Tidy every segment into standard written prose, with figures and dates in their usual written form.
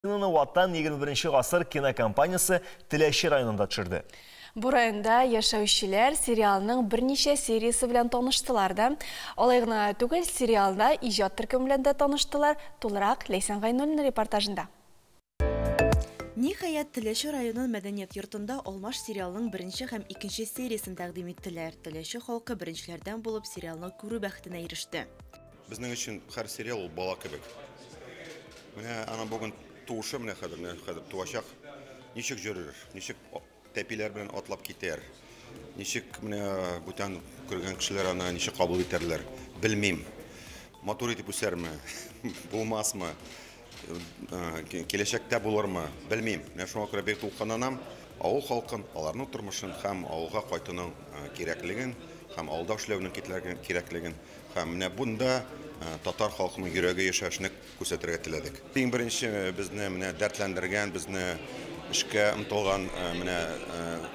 Ватан 21 гасыр кинокомпаниясе Теләче районында төшерде. Бу районда яшәүчеләр сериалның берничә сериясе белән таныштылар да. Алай гына түгел, сериалда иҗат төркеме белән дә таныштылар. Тулырак Ләйсән Гайнуллина репортажында. Ниһаять, Теләче районы мәдәният йортында Алмаш сериалының беренче һәм икенче сериясен тәкъдим иттеләр. Теләче халкы беренчеләрдән булып сериалны күрү бәхетенә иреште. Безнең өчен һәр сериал ул бала кебек. Менә ана бүген туышы, менә хәзер туачак. Ничек йөрер, ничек тәпиләр белән атлап китәр, ничек менә бүтән күргән кешеләр аны ничек кабул итәрләр, белмим. Матур итеп үсәрме, булмасмы, киләчәктә булырмы, белмим. Менә шуңа күрә бик дулкынланам. Авыл халкын, аларның тормышын һәм авылга кайтуның кирәклеген, һәм авылда эшләүнең кирәклеген, һәм менә бунда татар халкының йөрәге яшәшне күрсәтергә теләдек. Иң беренче безне менә дәртләндергән, безне эшкә омтылган менә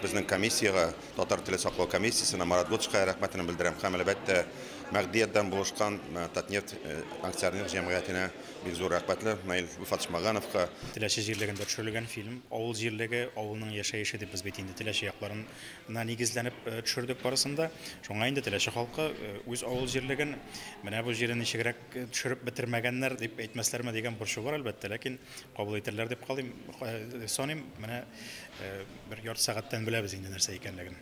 безнең комиссиягә, татар теле саклау комиссиясенә, Марат Готшка рәхмәтен белдерәм һәм әлбәттә Мәгъдиятдән булышкан Татнефть акционерлык җәмгыятенә бик зур рәхмәтле, Наил Фатышмагановка. Теләче җирлегендә төшерелгән фильм, авыл җирлеге, авылның яшәеше дип без бит инде Теләче якларына нигезләнеп төшердек барысында. Шуңа инде Теләче халкы үз авыл җирлеген менә бу җирен ничегрәк төшереп бетермәгәннәр дип әйтмәсләрме дигән борчу бар әлбәттә, ләкин кабул итәрләр дип калыйм, саныйм. Менә бер ярты сәгатьтән беләбез инде нәрсә икәнлеген.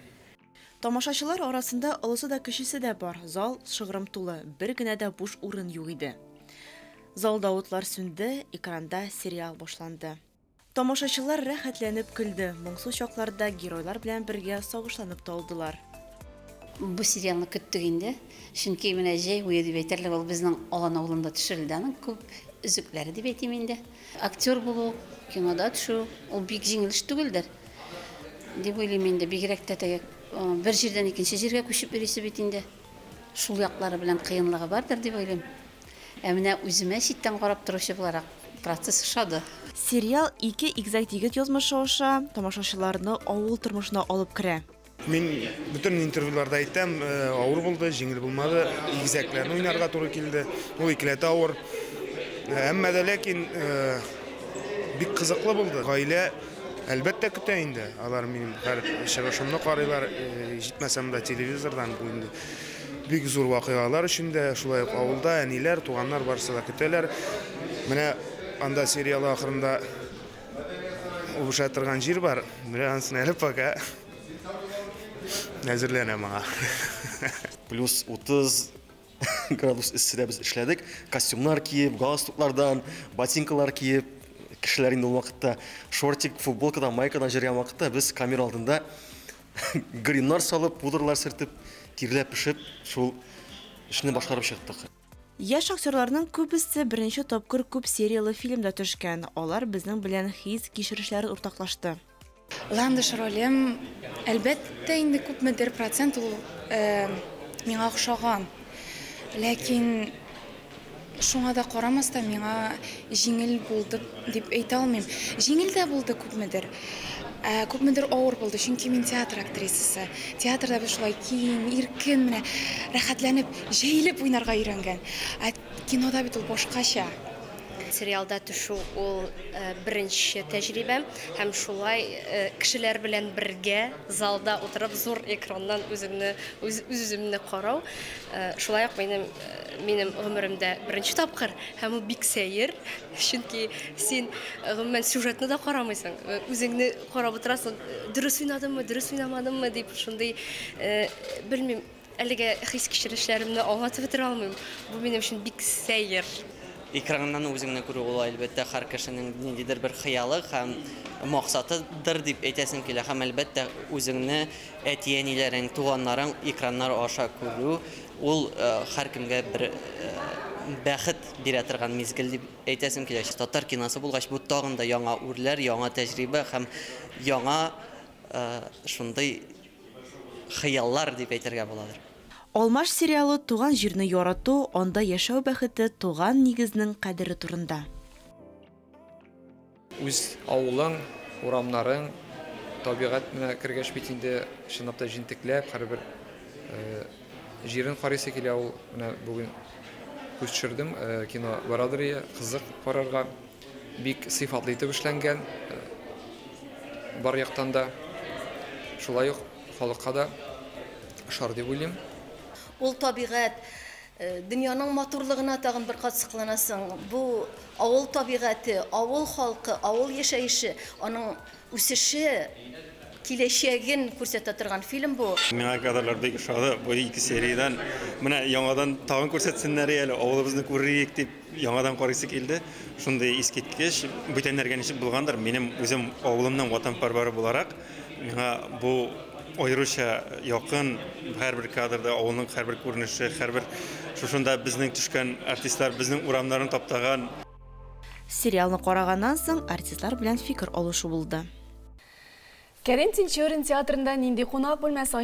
Тамашачылар арасында олысы да кечесе дә бар. Зал шыгрым тулы, бер генә дә буш урын юк иде. Залда утлар сүнде, экранда сериал башланды. Тамашачылар рәхәтләнеп көлде, моңсу чакларда геройлар белән бергә сагышланып та алдылар. Бу сериалны көттек инде, чөнки менә җәй буе дип әйтерлек, ул безнең Алан авылында төшерелде, аның күп өзекләре дип әйтим инде. Актер булу, кинода төшү, ул бик җиңел эш түгелдер дип уйлыйм инде, бигрәк тә теге бер җирдән икенче җиргә күчеп йөрисе бит инде. Шул яклары белән кыенлыгы бардыр дип уйлыйм. Ә менә үземә читтән карап торучы буларак процесс ошады. Сериал ике игезәк егет язмышы аша тамашачыларны авыл тормышына алып керә. Мин бөтен интервьюларда әйтәм, авыр булды, җиңел булмады, игезәкләрне уйнарга туры килде. Ул икеләтә авыр. Әмма дә ләкин бик кызыклы булды. Гаилә әлбәттә көтә инде. Алар минем һәр чыгышымны карыйлар, җитмәсәм дә телевизордан бу инде бик зур вакыйгалар өчен дә, шулай ук авылда әниләр, туганнар барысы да көтәләр. Менә анда сериал ахырында үбешә торган җир бар. Менә анысын әле пока әзерләнәм аңа. Плюс 30 градус эсседә без эшләдек. Костюмнар киеп, галстуклардан, ботинкалар киеп, кешеләр инде ул вакытта шортик, футболкадан, майкадан йөргән вакытта без камера алдында гримнар салып, пудралар сөртеп, тирләп пешеп, шул эшне башкарып чыктык. Яшь актерларның күбесе беренче тапкыр күп сериялы фильмда төшкән. Алар безнең белән хис-кичерешләрен уртаклашты. Ландыш ролем, әлбәттә, инде күпмедер процент ул миңа охшаган. Ләкин шуңа да карамастан миңа җиңел булды дип әйтә алмыйм. Җиңел дә булды күпмедер. Күпмедер авыр булды, чөнки мин театр актрисасы. Театрда без шулай киң, иркен, менә рәхәтләнеп, җәелеп уйнарга өйрәнгән. Ә кинода бит ул башкача. Сериалда төшү ул беренче тәҗрибә һәм шулай кешеләр белән бергә залда утырып зур экраннан үзеңне, үз-үземне карау, шулай ук минем гомеремдә беренче тапкыр һәм ул бик сәер, чөнки син гомумән сюжетны да карамыйсың, үзеңне карап утырасың, дөрес уйнадыммы, дөрес уйнамадыммы дип шундый, белмим, әлегә хис-кичерешләремне аңлатып бетерә алмыйм. Бу минем өчен бик сәер. Экраннан үзеңне күрү ул әлбәттә һәр кешенең ниндидер бер хыялы һәм максатыдыр дип әйтәсем килә. Һәм әлбәттә үзеңне әти-әниләрең, туганнарың экраннар аша күрү ул һәркемгә бер бәхет бирә торган мизгел дип әйтәсем килә. Татар киносы булгач, бу тагын да яңа үрләр, яңа тәҗрибә һәм яңа шундый хыяллар дип әйтергә буладыр. Алмаш сериалы туган җирне ярату, анда яшәү бәхете, туган нигезнең кадере турында. Үз авылың, урамнарың, табигать менә кергәч бит инде чынлап та җентекләп, һәрбер җирен карыйсы килә ул. Менә бүген күз төшердем, кино барадыр, кызык карарга. Бик сыйфатлы итеп эшләнгән. Бар яктан да шулай ук халыкка да ошар дип уйлыйм. Ул табигать, дөньяның матурлыгына тагын бер кат сокланасың. Бу авыл табигате, авыл халкы, авыл яшәеше, аның үсеше, киләчәген күрсәтә торган фильм бу. Миңа кадрлар бик ошады бу ике сериядән. Менә яңадан тагын күрсәтсеннәр әле, авылыбызны күрик дип яңадан карыйсы килде. Шундый искиткеч, бүтәннәргә ничек булгандыр, минем үзем авылымның ватанпәрвәре буларак, миңа бу аеруча якын, һәрбер кадрда авылның һәрбер күренеше, һәрбер шушында безнең төшкән артистлар безнең урамнарын таптаган. Сериалны караганнан соң артистлар белән фикер алышу булды. Кәрим Тинчурин театрында нинди кунак бүлмәсе